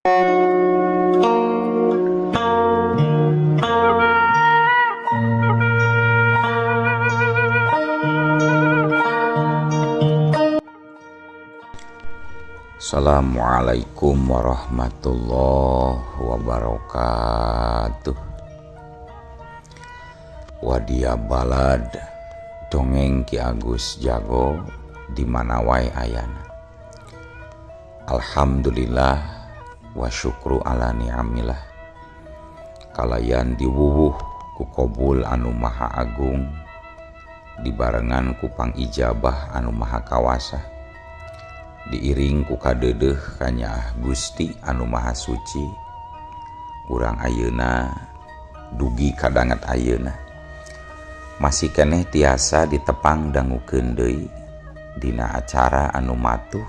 Assalamualaikum warahmatullahi wabarakatuh. Wadia balad dongeng Ki Agus Jago di mana wae ayana. Alhamdulillah wa syukru ala ni'amillah. Kalayan diwuwuh ku kobul anu maha agung, dibarengan ku pangijabah anu maha kawasa, diiring ku kadeudeuh kanyaah Gusti anu maha suci. Urang ayeuna dugi kadanget ayeuna masih keneh tiasa ditepang dangukeun deui dina acara anu matuh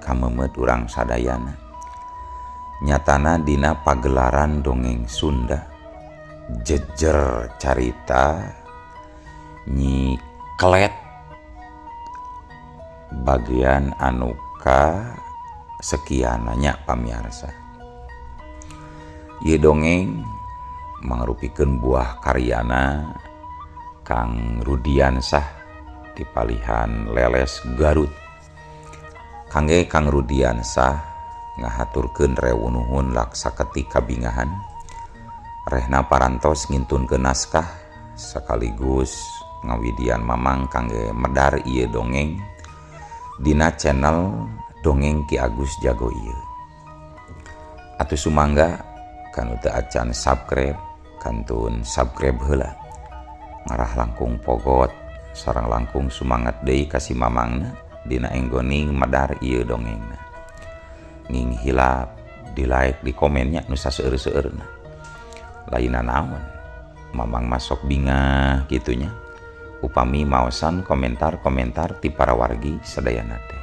kamemeut urang sadayana, nyatana dina pagelaran dongeng Sunda jejer carita Nyi Kelet bagian anu ka sekiananya pamiarsa. Ieu dongeng mangrupikeun buah karyana Kang Rudiansah di palihan Leles Garut. Kangge Kang Rudiansah ngahaturkeun rewunuhun laksa ketika bingahan rehna parantos ngintunkeun naskah sekaligus ngawidian mamang kangge medar ieu dongeng dina channel Dongeng Ki Agus Jago ieu. Atuh sumangga kanu teu acan subscribe kantun subscribe heula, ngarah langkung pogot sareng langkung sumangat deui ka si mamangna dina enggoning medar ieu dongengna. Nging hilap di like di komennya nu saseueur-seueurna. Lainna naon mamang masuk bingah gitunya upami maosan komentar-komentar ti para wargi sadayana teh.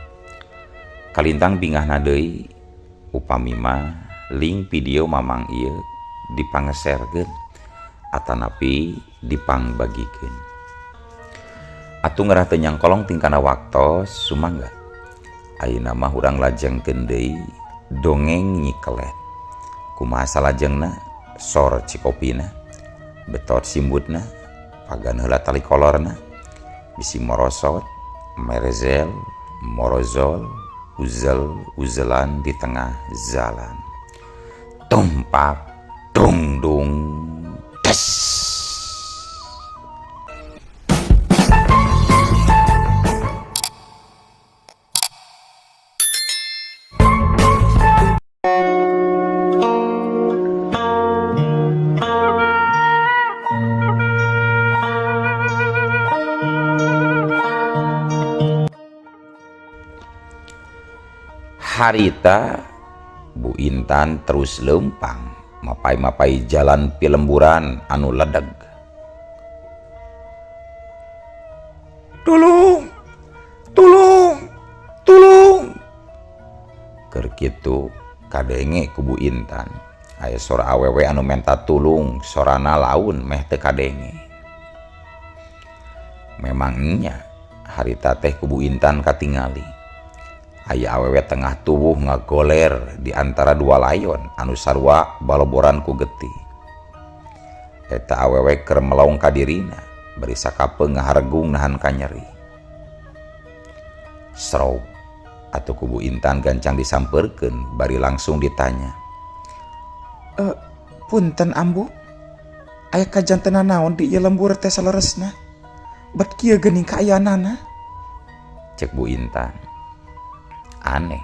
Kalintang bingahna deui upami mah link video mamang ieu dipangeserkeun atanapi dipangbagikeun. Atuh ngerah teu nyangkolong tingkana waktos sumangga. Ayeuna mah urang lajengkeun deui dongeng Nyi Kelet. Kumaha salajengna sor cikopina, betot simbutna, pagan heula tali kolorna, bisi morosot, merezel, morozol, uzel uzelan di tengah jalan. Tumpak dungdung des. Harita Bu Intan terus lempang mapai-mapai jalan pilemburan anu ledeg. Tulung, tulung, tulung. Keur kitu kadenge ku Bu Intan. Aya sora awewe anu menta tulung, sorana laun meh teu kadenge. Memangnya harita teh ku Bu Intan katingali. Aya awewe tengah tubuh ngagoler di antara dua layon anu sarua baloboran ku getih. Eta awewe keur melong ka dirina, bari sakapeung ngahargung nahan kanyeri. Srob atuh ku Bu Intan gancang disampeurkeun bari langsung ditanya. Punten ambu, aya kajantenan naon di ieu lembur teh saleresna? Bet kieu geuning kaayaanana? Cek Bu Intan. Aneh,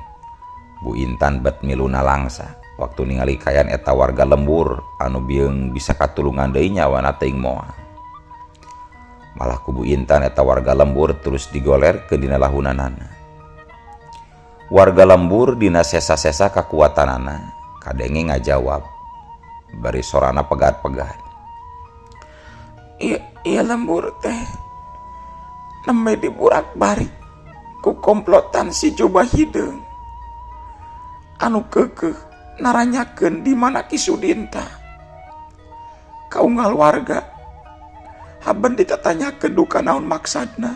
Bu Intan bet miluna langsa waktu ningali kayan eta warga lembur anu bieung bisa katulungan deui nyawana teuing moal. Malah ku Bu Intan eta warga lembur terus digoler ke dina lahunanana. Warga lembur dina sesa-sesa kakuatanana kadenge ngajawab bari sorana pegat-pegat. Iya lembur teh nembe diburak-barik ku komplotan si Jubah Hideung anu keukeuh naranyakeun di mana Ki Sudinta. Kaunggal warga haben ditatanyakeun duka naon maksadna.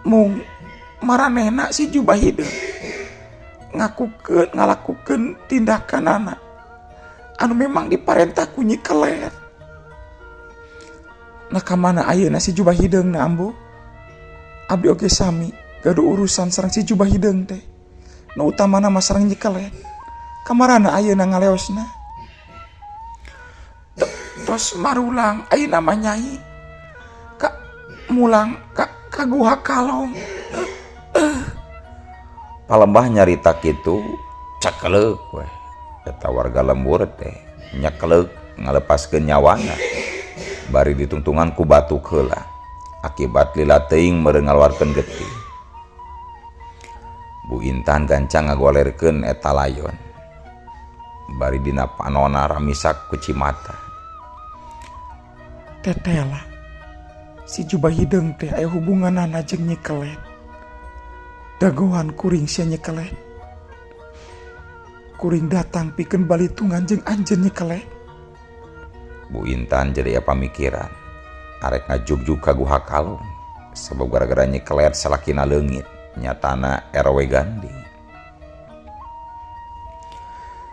Mung maranehna si Jubah Hideung Ngakukeun ngalakukeun tindakanana anu memang diparentah ku Nyi Kelet. Nah, ka mana ayeuna si jubah hideungna, Ambu? Abdi oge sami gaduh urusan sareng si jubah hideung teh. Nu utamana mah sareng Nyi Kelet. Kamarana ayeuna ngaleosna? Tos marulang ayeuna mah, Nyai. Ka mulang ka Guha Kalong. Palembah nyarita kitu, cekeleuk weh eta warga lembur teh, nyekeleuk ngalepaskeun nyawana bari ditungtungan ku batuk heula akibat lila teuing meureun ngaluarkeun getih. Bu Intan gancang ngagolerkeun eta layon bari dina panona ramisak ku cimata. Tetela si jubah hideung teh aya hubunganana jeung Nyi Kelet. Dagoan kuring sia, Nyi Kelet. Kuring datang pikeun balitungan jeung anjeun, Nyi Kelet. Bu Intan jadi aya pamikiran arek ngajugjug ka Guha Kalong sebab gara-gara Nyi Kelet salakina leungit, nyatana RW ganding.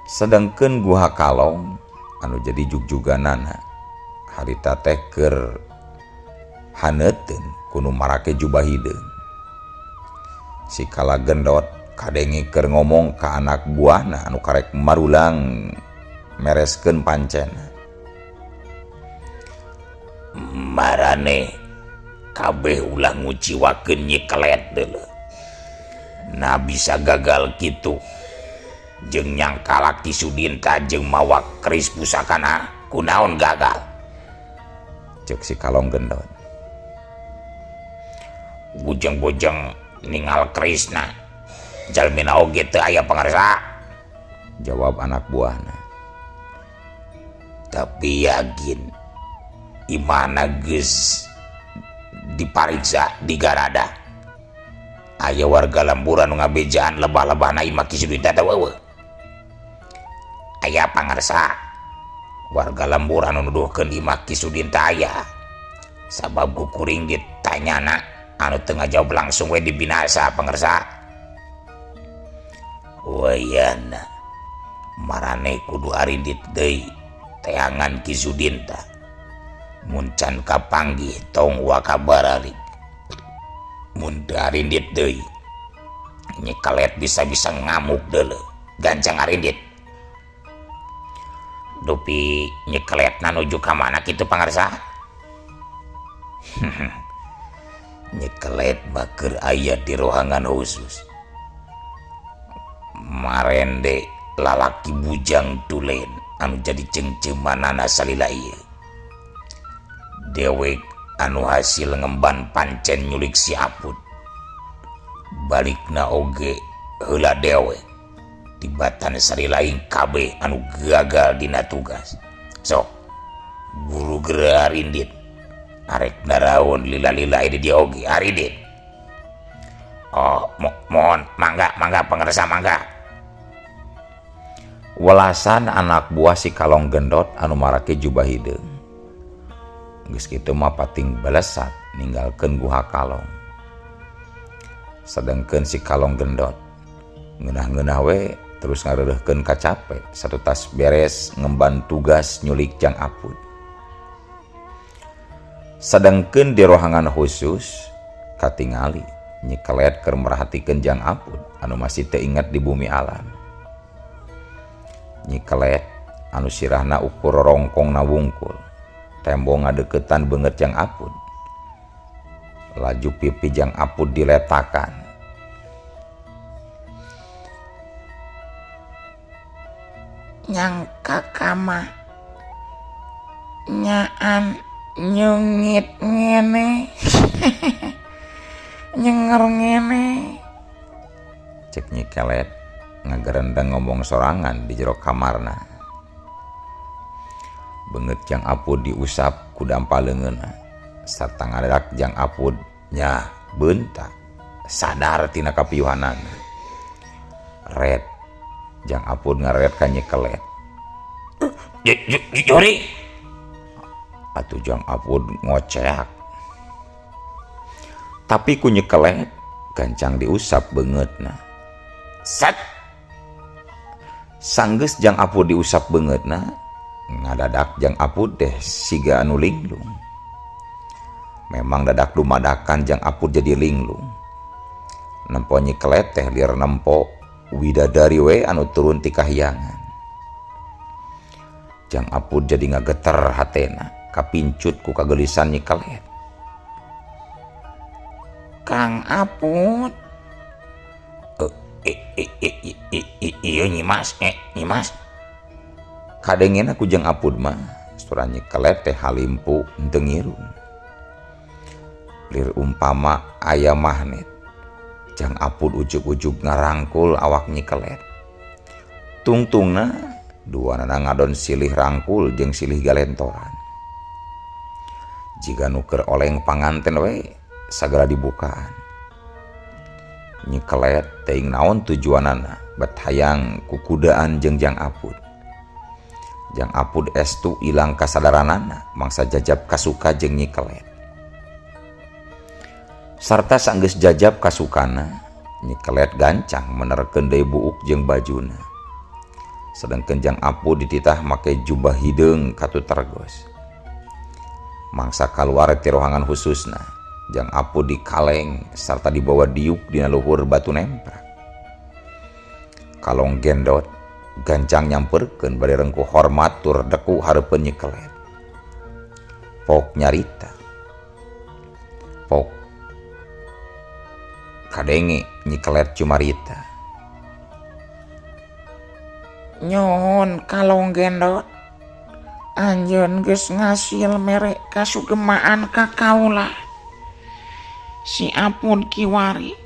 Sedangkeun Guha Kalong anu jadi jugjuganana harita teh keur haneuteun ku nu marake jubah hideung. Si Kala Gendot kadenge keur ngomong ka anak buahna anu karek marulang mereskeun pancena. Marane kabeh ulah nguciwakeun Nyi Kelet deuleu. Nah, bisa gagal kitu jeung nyangka Ki Sudinta jeung mawa keris pusakana kunaon gagal? Cek si Kalong Gendot. Bujeng-bujeng ningal kerisna, jalmina oge teu aya, pangarsa. Jawab anak buahna. Tapi yakin imahna geus dipariksa digarada, aya warga lembur anu ngabejaan lebah-lebahna imah Ki Sudinta teh euweuh. Aya, pangarsa. Warga lembur anu nuduhkeun imah Ki Sudinta aya, sabab ku kuring ditanyana anu teu ngajawab langsung we dibinasa, pangarsa. Wayana marane kudu arindit deui teangan Ki Sudinta. Mun can kapanggih, tong waka baralik. Mun teu arindit deui, Nyi Kelet bisa-bisa ngamuk deuleu. Gancang arindit. Dupi Nyi Kelet nuju ka mana kitu, pangarsa? Nyi Kelet mah keur aya di ruangan khusus, marende lalaki bujang tulen anu jadi cengcemanana salila ieu. Dewek anu hasil ngemban pancen nyulik si Apud, balikna oge heula dewek tibatan sarilaing kabeh anu gagal dina tugas. Sok buru geura arindit, arek naraon lila-lila di dia oge arindit. Oh, mohon mangga, mangga, pangersa, mangga. Welasan anak buah si Kalong Gendot anu marake jubah hideung. Geus kitu mah pating belesat ninggalkeun Guha Kalong. Sedangkeun si Kalong Gendot ngeunah-ngeunah we terus ngareureuhkeun kacape satutas beres ngemban tugas nyulik Jang Apud. Sedangkeun di rohangan khusus katingali Nyi Kelet keur merhatikeun Jang Apud anu masih teu inget di bumi alam. Nyi Kelet anu sirahna ukur rongkongna wungkul tembong ngadeukeutan beungeut Jang Apud. Laju pipi Jang Apud diletakan. Nyangka kama nyaan nyungit ngene, nyenger ngene. Cek Nyi Kelet ngagerendeng ngomong sorangan di jero kamarna. Beungeut Jang Apud diusap ku dampa leungeunna sarta ngadak Jang Apud nyah beunta sadar tina kapiuhanana. Red Jang Apud ngaret ka Nyi Kelet. Juri. Atuh Jang Apud ngoceak, tapi ku Nyi Kelet gancang diusap beungeutna. Set. Sanggeus Jang Apud diusap beungeutna, ngadadak Jang Apud teh siga anu linglung. Memang dadak dumadakan Jang Apud jadi linglung. Nempo Nyi Kelet teh lir nempo widadari we anu turun ti kahyangan. Jang Apud jadi ngageter hatena, kapincut ku kagelisan Nyi Kelet. Kang Apud. Iya Nyi Mas, Nyi Mas. Kadengena ku Jang Apud mah, sora Nyi Kelet teh halimpu henteu ngirung. Lir umpama aya magnet. Jang Apud ujug-ujug ngarangkul awak Nyi Kelet. Tungtungna duanana ngadon silih rangkul jeung silih galentoran. Jiga nu keur oleng panganten we sagala dibukaan. Nyi Kelet teuing naon tujuanana bet hayang kukudaan jeung Jang Apud. Jang Apud estu ilang kasadaranana mangsa jajab kasuka jeung Nyi Kelet. Sarta sanggeus jajab kasukana, Nyi Kelet gancang menerkeun deui buuk jeung bajuna. Sedengkeun Jang Apud dititah make jubah hideung katut tergos. Mangsa kaluar ti rohangan khususna, Jang Apud dikaleng sarta dibawa diuk dina luhur batu nemprak. Kalong gendot gancang nyamperkeun bari rengkuh hormat tur deku hareupeun Nyi Kelet. Pok nyarita. Pok kadenge Nyi Kelet cumarita. Nyuhun kalong gendot. Anjeun geus ngasil mere kasugemaan ka kaula. Si Apud kiwari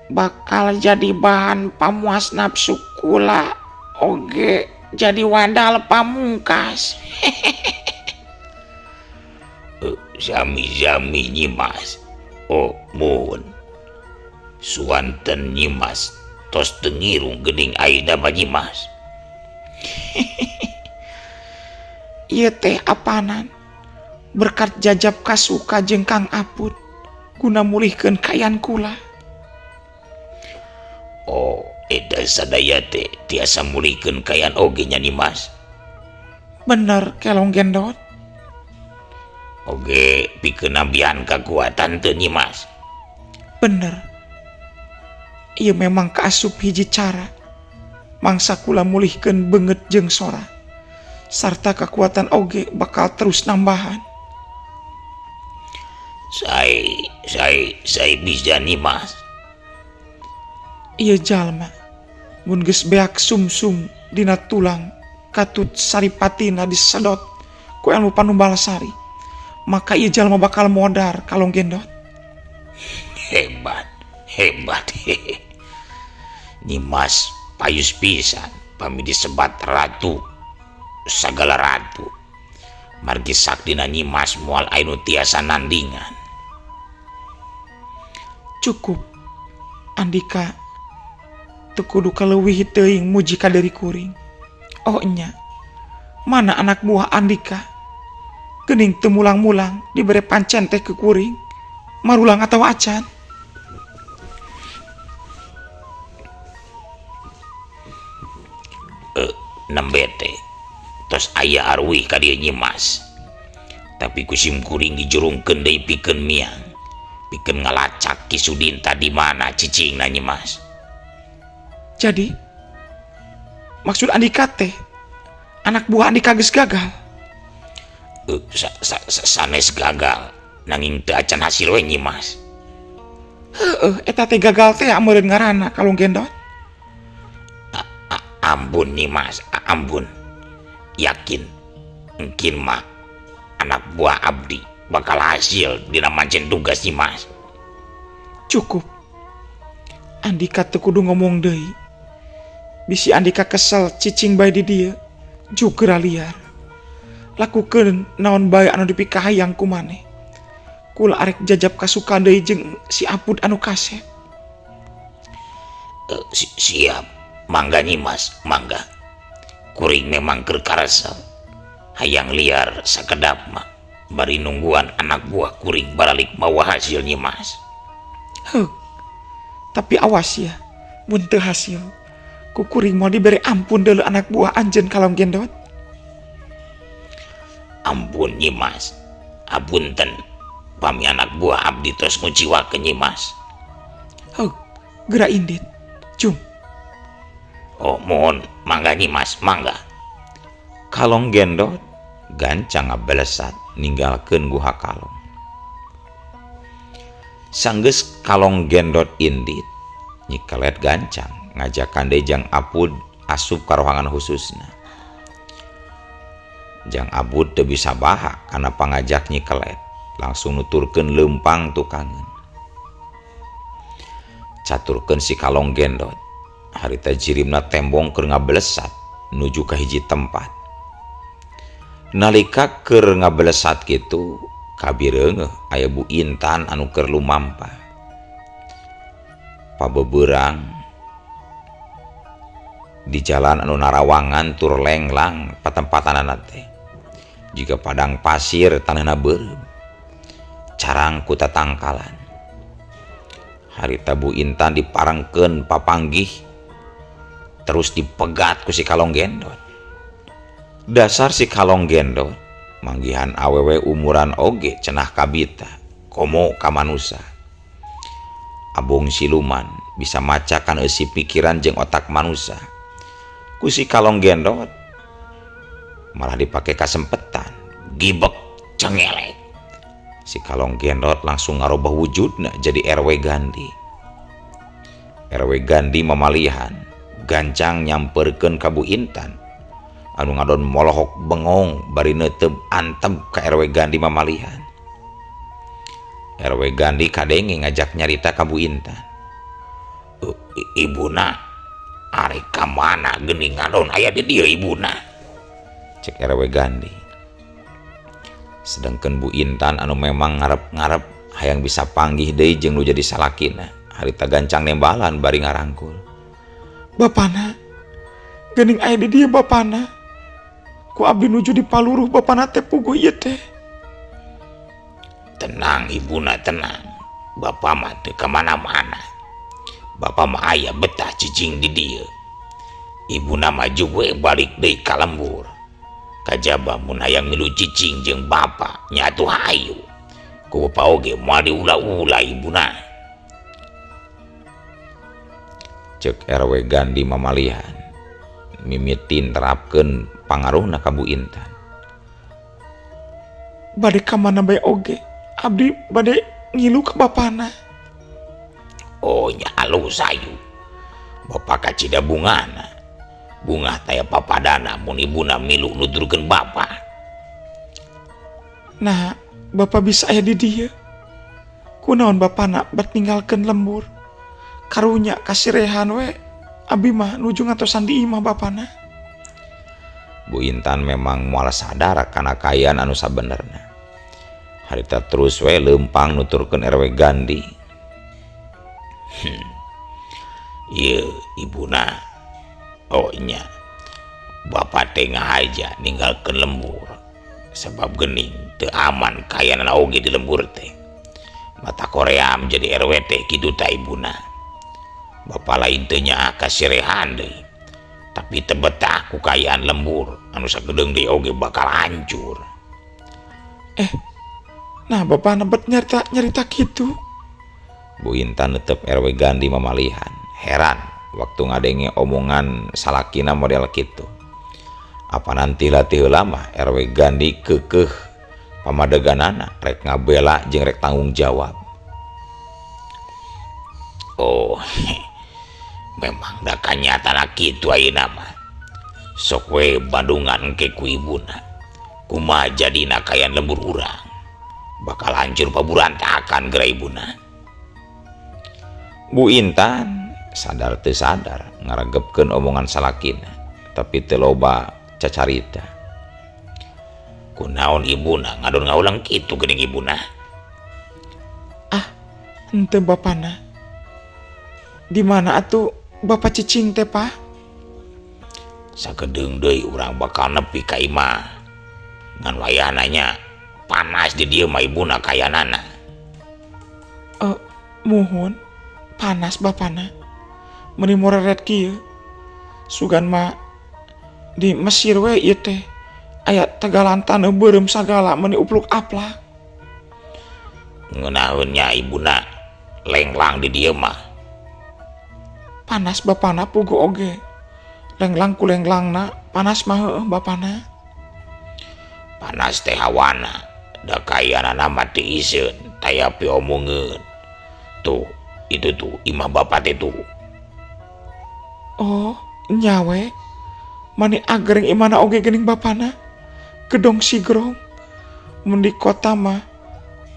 bakal jadi bahan pamuas nafsu kula oge jadi wadal pamungkas. Sami-sami Nyi Mas. Oh, muhun. Suwanten Nyi Mas tos teu ngirung geuning ayeuna mah Nyi Mas. Ieu teh apanan berkat jajab kasuka jeung Kang Apud guna mulihkeun kaayaan kula. Oh, eta sadaya teh tiasa mulihkeun kaayaan oge nya Nyi Mas. Bener kelong gendot. Oge pikeun nambihan kakuatan teu Nyi Mas. Bener. Ieu memang kaasup hiji cara mangsa kula mulihkeun beungeut jeung sora sarta kekuatan oge bakal terus nambahan. Saya bisa Nyi Mas. Ieu jalma mun geus beak sumsum dina tulang katut saripatina disedot ku ilmu panumbal sari, maka ieu jalma bakal modar kalong gendot. Hebat, hebat. Nyi Mas payus pisan pami disebat ratu sagala ratu. Margi saktina Nyi Mas moal aya nu tiasa nandingan. Cukup Andika teu kudu kaleuwih teuing muji ka diri kuring. Oh nya, mana anak buah Andika? Geuning teu mulang-mulang dibere pancen teh ke kuring. Marulang atawa acan? Nembe teh tos aya arwih ka dieu Nyi Mas. Tapi ku sim kuring dijurungkeun deui pikeun miang. Pikeun ngalacak Ki Sudinta di mana cicingna Nyi Mas. Jadi maksud Andika teh anak buah Andika geus gagal? Sanes gagal nanging teu acan hasil we Nyi Mas. Heueuh, eta teh gagal teh meureun ngaranna kalong gendot. Ampun Nyi Mas, ampun. Yakin mungkin mah anak buah abdi bakal hasil dina mancen tugas Nyi Mas. Cukup. Andika teu kudu ngomong deui. Bisi Andika kesel cicing bae di dieu, jugra liar. Lakukeun naon bae anu dipikahayang ku maneh. Kula arek jajab kasuka deui jeung si Apud anu kasep. Siap. Mangga Nyi Mas, mangga. Kuring memang keur karasa. Hayang liar sakedap mah. Bari nungguan anak buah kuring baralik mawa hasil Nyi Mas. Heuh. Tapi awas ya, mun teu hasil. Ku kuring moal dibere ampun deuleu anak buah anjeun Kalong Gendot. Ampun Nyimas, apunten pami anak buah abdi tos nguciwakeun Nyimas. Heug, geura indit. Jung. Oh, mohon mangga Nyimas, mangga. Kalong Gendot gancang ngabelesat ninggalkeun guha kalong. Sanggeus Kalong Gendot indit, Nyi Kelet gancang ngajakan deui Jang Apud asup ka rohangan khususna. Jang Abud teu bisa baha kana pangajak Nyi Kelet, langsung nuturkeun leumpang tukangeun. Caturkeun si Kalong Gendot, harita jirimna tembong keur ngabelesat nuju ka hiji tempat. Nalika keur ngabelesat kitu, kabireungeuh aya Bu Intan anu keur lumampah. Pabeberang di jalan anu narawangan tur lenglang patempatanana teh. Jiga padang pasir tanahna beureum. Carang ku tatangkalan. Harita Bu Intan diparengkeun papanggih terus dipegat ku si Kalong Gendot. Dasar si Kalong Gendot manggihan awewe umuran oge cenah kabita komo ka manusa. Abong siluman bisa maca kana eusi pikiran jeung otak manusa. Ku si Kalong Gendot malah dipake kasempetan Gibek cengelek. Si Kalong Gendot langsung ngarobah wujudna jadi RW Gandhi. RW Gandhi mamalihan gancang nyamperkeun ka Bu Intan anu ngadon molohok bengong bari neuteup antep ka RW Gandhi mamalihan. RW Gandhi kadenge ngajak nyarita ka Bu Intan. Ibuna arek ka mana geuning ngadon aya di dieu ibuna? Cek RW Gandhi. Sedangkan Bu Intan anu memang ngarep-ngarep hayang bisa panggih deui jeung nu jadi salakina, harita gancang nembalan bari ngarangkul. Bapana, geuning aya di dieu bapana. Ku abdi nuju di paluruh bapana teh puguh ieu teh. Tenang ibuna tenang. Bapa mah teu ka mana-mana. Bapa mah aya betah cicing di dieu. Ibuna maju we balik deui ka lembur. Kajaba mun hayang milu cicing jeung bapa nya atuh hayu. Ku bapa oge moal diula-ula ibuna. Ceuk RW Gandhi mamalihan mimitin terapkeun pangaruhna ka Bu Intan. Bade ka mana bae oge, abdi bade ngilu ka bapana. Oh nya alus ayu. Bapa kacida bungana. Bungah taya papadana mun ibuna milu nuturkeun bapa. Nah, bapa bisa aya di dieu. Kunaon bapana bat ninggalkeun lembur? Karunya kasirehan we. Abi mah nuju ngatosan di imah bapana. Bu Intan memang moal sadar kana kaayaan anu sabenerna. Harita terus we leumpang nuturkeun RW Gandhi. Ieu ibuna. Oh nya. Bapa teh ngahaja ninggalkeun lembur. Sebab geuning teu aman kaayaan oge di lembur teh. Mata Korea jadi RW teh kitu ta ibuna. Bapa lain teu nyaah kasirehan deui. Tapi teu betah ku kaayaan lembur anu sagedeung deui oge bakal hancur. Nah bapa nebet nyarita kitu. Bu Intan netep RW Gandhi mamalihan. Heran waktu ngadenge omongan salakina model kitu. Apa nanti latih lama RW Gandhi kekeh pamadeganana rek ngabela jeung rek tanggung jawab. Oh, memang da kanyatana kitu ayeuna mah. Sok we bandungan engke ku ibuna. Kumaha jadina kaayaan lembur urang? Bakal hancur paburantakan geura ibuna. Bu Intan sadar teu sadar ngaregepkeun omongan salakina, tapi teu loba cacarita. Kunaon ibuna ngadon ngaulang kitu geuning ibuna? Ah, henteu bapana. Di mana atuh bapa cicing teh, Pak? Sakedeung deui urang bakal nepi ka imah. Ngan wayahna nya panas di dieu mah ibuna kayanana. Muhun panas bapana. Meuni moreret kieu. Sugan mah di Mesir we ieu teh aya tegalan taneuh beureum sagala meuni upluk-aplak. Ngeunaheun nya ibuna lenglang di dieu mah. Panas bapana puguh oge. Lenglang ku lenglangna panas mah heueuh bapana. Panas teh hawana da kaayaanana mah teu iseun taya piomungeun. Tuh, itu tuh imah bapak teh tuh. Oh, nya we. Mani agreng imahna oge geuning bapana. Gedong sigrong. Mun di kota mah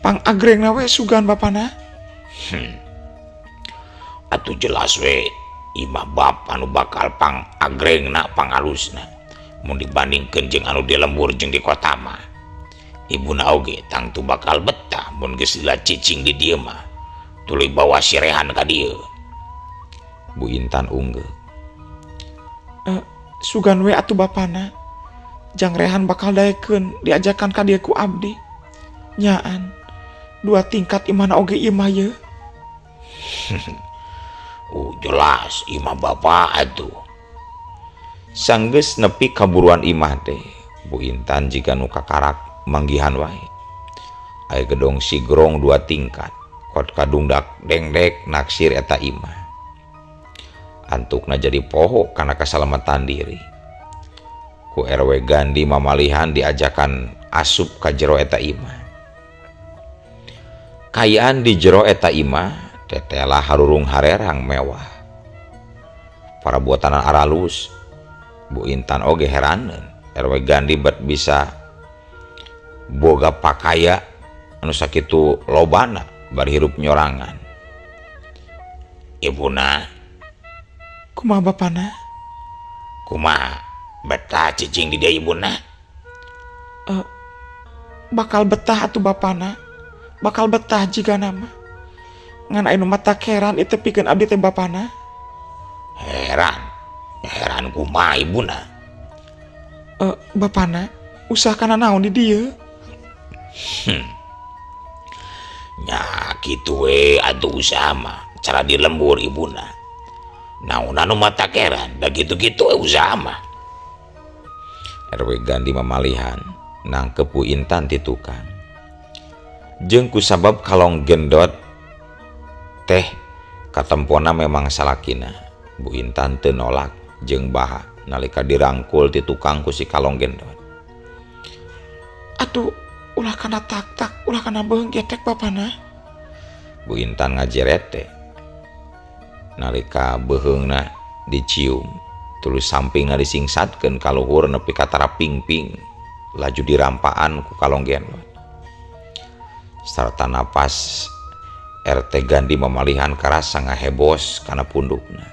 pang agrengna we sugan bapana. Atuh jelas we imah bapa nu bakal pang agrengna pangalusna. Mun dibandingkeun jeung anu di lembur jeung di kota mah. Ibuna oge tangtu bakal betah mun geus lila cicing di dieu mah. Tuluy bawa si Rehan ka dieu. Bu Intan unggeuh. Sugan we atuh bapana. Jang Rehan bakal daekeun diajakan ka dieu ku abdi. Nyaan. Dua tingkat imahna oge ieu mah ye. Oh, jelas imah bapa atuh. Sanggeus nepi kaburuan imah teh, Bu Intan jiga nu kakarak manggihan wae. Aya gedong sigrong dua tingkat, kot kadungdak dengdek naksir eta imah. Antukna jadi poho kana kasalamatan diri. Ku RW Gandhi mamalihan diajakan asup ka jero eta imah. Kayaan di jero eta imah tetela harurung harerang mewah. Parabuatanan aralus. Bu Intan oge heraneun. RW Gandhi bet bisa boga pakaya anu sakitu lobana bari hirup nyorangan. Ibuna kumaha bapana? Kumaha betah cicing di dieu ibuna? Bakal betah atuh bapana. Bakal betah jiga nama. Ngan aya nu mata keran ieu teh pikeun abdi teh bapana. Heran. Heran kumaha ibuna? Bapana usaha kana naon di dieu? Nya kitu we atuh usaha mah cara di lembur ibuna. Naon anu mata keran da kitu-kitu we usaha mah. RW Gandhi mamalihan nangkep Bu Intan ti tukang. Jeung kusabab kalong gendot teh katempona memang salakina. Bu Intan teu nolak jeung baha nalika dirangkul ti tukang ku si kalong gendot. Atuh ulah kana tak-tak, ulah kana beung getek bapana. Bu Intan ngajeret teh. Nalika beuheungna dicium, tuluy sampingna disingsatkeun ka luhur nepi ka tara pingping, laju dirampaan ku kalong gendot. Sarta napas RT Gandhi mamalihan karasa ngahebos kana pundukna.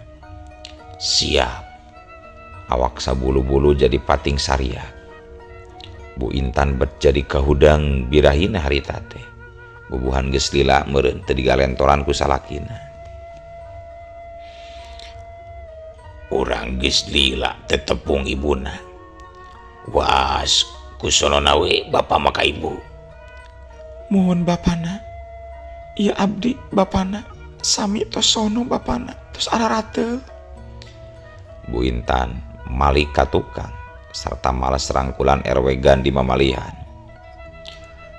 Siap. Awak sabulu-bulu jadi pating saria. Bu Intan bet jadi kahudang birahina harita teh. Bubuhan geus lila meureun teu digalentoran ku salakina. Urang geus lila tetepung ibuna. Was kusonona we bapa maka ibu. Mohon bapana. Ieu abdi bapana sami tos sono bapana tos ararateul. Bu Intan malik ka tukang sarta males rangkulan RW Gandhi mamalihan.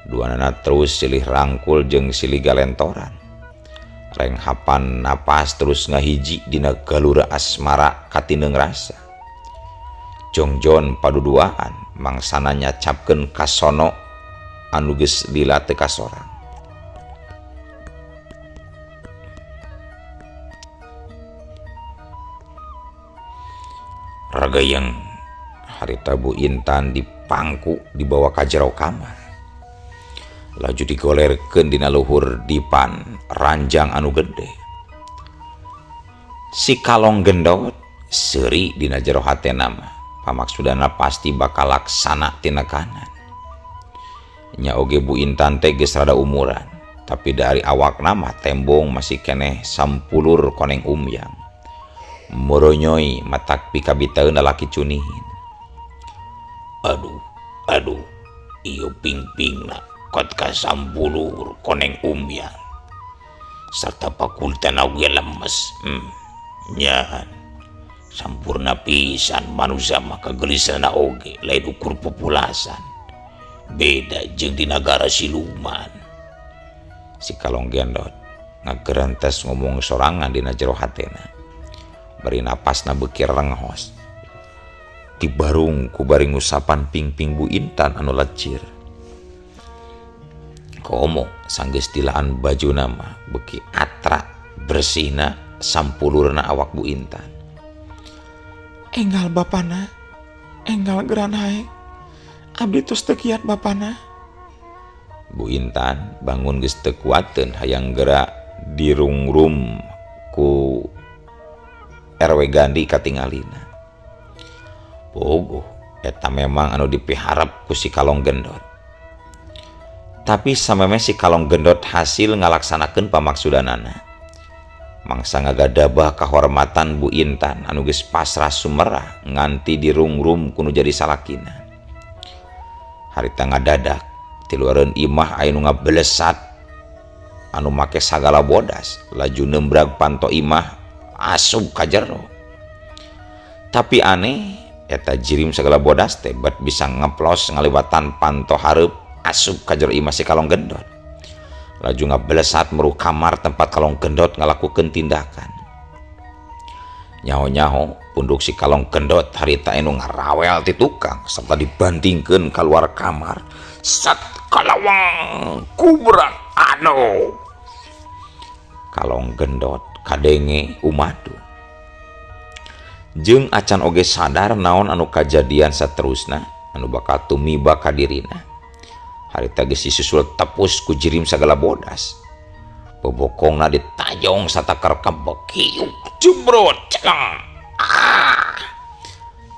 Duanana terus silih rangkul jeung silih galentoran. Renghapan napas terus ngahiji dina galura asmara katineung rasa. Jongjon paduduaan mangsana nyacapkeun kasono anu geus lila teu kasorang. Ragayang harita Bu Intan dipangku dibawa ka jero kamar. Laju digolerkeun dina luhur dipan ranjang anu gede. Si kalong gendot seuri dina jero hatena mah. Pamaksudana pasti bakal laksana tina kanan. Nya oge Bu Intan teh geus rada umuran, tapi dari awakna mah tembong masih keneh sampulur koneng umyang. Moronyoi matak pikabitaeun lalaki cunihin. Aduh, aduh, ieu ping-pingna kot ka sampulur koneng umyang. Sarta pakultana oge lemes. Nyahan. Sampurna pisan manusia mah kagelisanna oge lain ukur populasan. Beda jeung di nagara siluman. Si Kalong Gendot ngagerentes ngomong sorangan dina jero hatena. Bari napasna beuki renghos. Dibarung ku bari ngusapan pingping Bu Intan anu lecir. Komo sanggeus dilaan bajuna mah beuki atra bersihna sampulurna awak Bu Intan. Enggal bapana, enggal geran hae. Abdi tos teu kiat bapana. Bu Intan bangun geus teu kuateun hayang geura dirungrum ku RW Gandhi katingalina. Pogoh eta memang anu dipiharep ku si Kalong Gendot. Tapi sameme si Kalong Gendot hasil ngalaksanakeun pamaksudanana. Mangsa ngagadabah kahormatan Bu Intan anu geus pasrah sumerah nganti dirungrum kudu jadi salakina. Harita ngadadak tiluareun imah aya nu ngabelesat anu make sagala bodas laju nembrag panto imah asup ka jero. Tapi aneh eta jirim sagala bodas teh bet bisa ngeplos ngaliwatan panto hareup asup ka jero imah si Kalong Gendot. Laju ngabelesat meru kamar tempat Kalong Gendot ngalakukeun tindakan. Nyaho-nyaho punduk si Kalong Gendot harita anu ngarawel ti tukang serta dibantingkeun kaluar kamar. Sat kalawang kubrak anu. Kalong Gendot kadenge umadu. Jeung acan oge sadar naon anu kajadian saterusna anu bakal tumiba ka dirina. Harita geus disusul tepus ku jirim sagala bodas. Bobokongna ditajong satakar kebek hiuk jembrot celeng. Ah.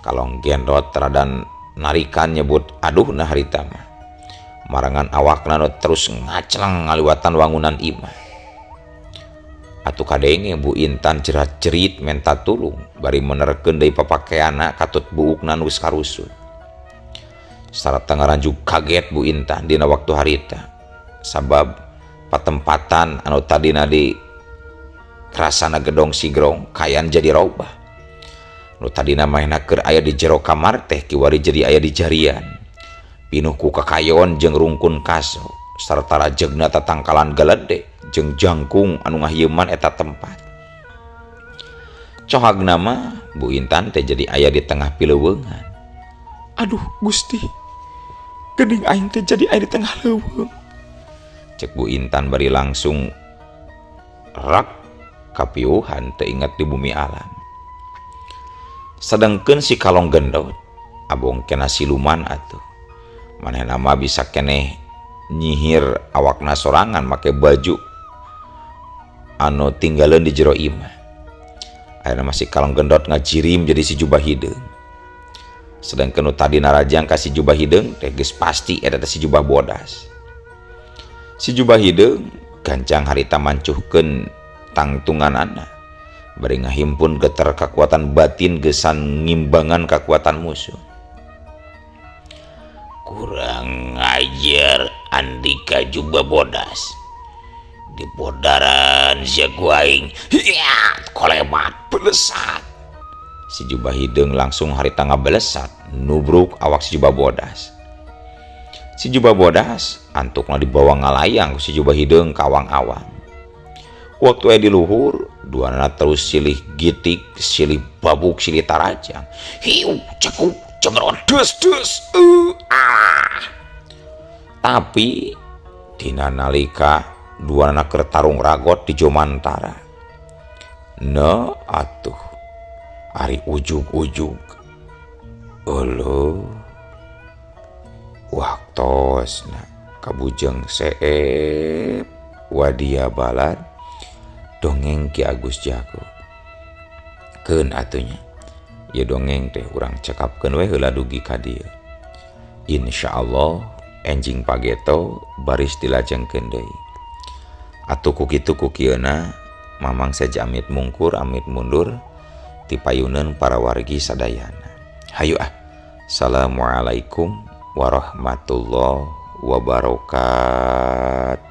Kalong Gendot teradan narikan nyebut aduh nah harita mah. Marangan awakna nu terus ngacleng ngaliwatan wangunan imah. Atuh kadenge Bu Intan jerat-jerit menta tulung bari menerkeun deui papakeanna katut buukna nu geus karusut. Sarta ngaranjug kaget Bu Intan dina waktu harita. Sabab patempatan anu tadina di krasana gedong sigrong kayan jadi robah. Nu tadina mahna keur aya di jero kamar teh kiwari jadi aya di jarian. Pinuh ku kakayon jeung rungkun kaso sarta rajegna tatangkalan galede jeung jangkung anu ngahieman eta tempat. Cohagna mah Bu Intan teh jadi aya di tengah pileuweungan. Aduh Gusti, geuning aing teh jadi aya di tengah leuweung. Cek Bu Intan bari langsung rak kapiuhan teu inget di bumi alam. Sedengkeun si Kalong Gendot abong kena siluman atuh. Manehna mah bisa keneh nyihir awakna sorangan make baju anu tinggaleun di jero imah. Ayeuna mah si Kalong Gendot ngajirim jadi si jubah hideung. Sedangkan nu tadi narajang ka si jubah hideung teh geus pasti eta teh si jubah bodas. Si jubah hideung gancang harita mancuhkeun tangtunganana bari ngahimpun geter kakuatan batin gesan ngimbangan kakuatan musuh. Kurang ajar Andika jubah bodas. Di podaran sia ku aing. Hiat kolemat belesat. Si jubah hideung langsung harita ngabelesat nubruk awak si jubah bodas. Si jubah bodas antukna dibawa ngalayang ku si jubah hideung ka awang-awang. Waktu aya di luhur duanana terus silih gitik, silih babuk, silih tarajang. Hiu cekuk jembrot des des ah. Tapi dina nalika duanana keur tarung ragot di Jomantara. Ne atuh ari ujug-ujug euleuh waktosna kabujeng seep wadia balad dongeng Ki Agus Jago. Keun atunya ieu dongeng teh urang cekapkeun we heula dugi ka dieu. Insyaallah enjing pageto baris dilajengkeun deui. Atuh ku kitu ku kieuna Mamang seja amit mungkur amit mundur tipayuneun para wargi sadayana. Hayu ah. Assalamualaikum warahmatullahi wabarakatuh.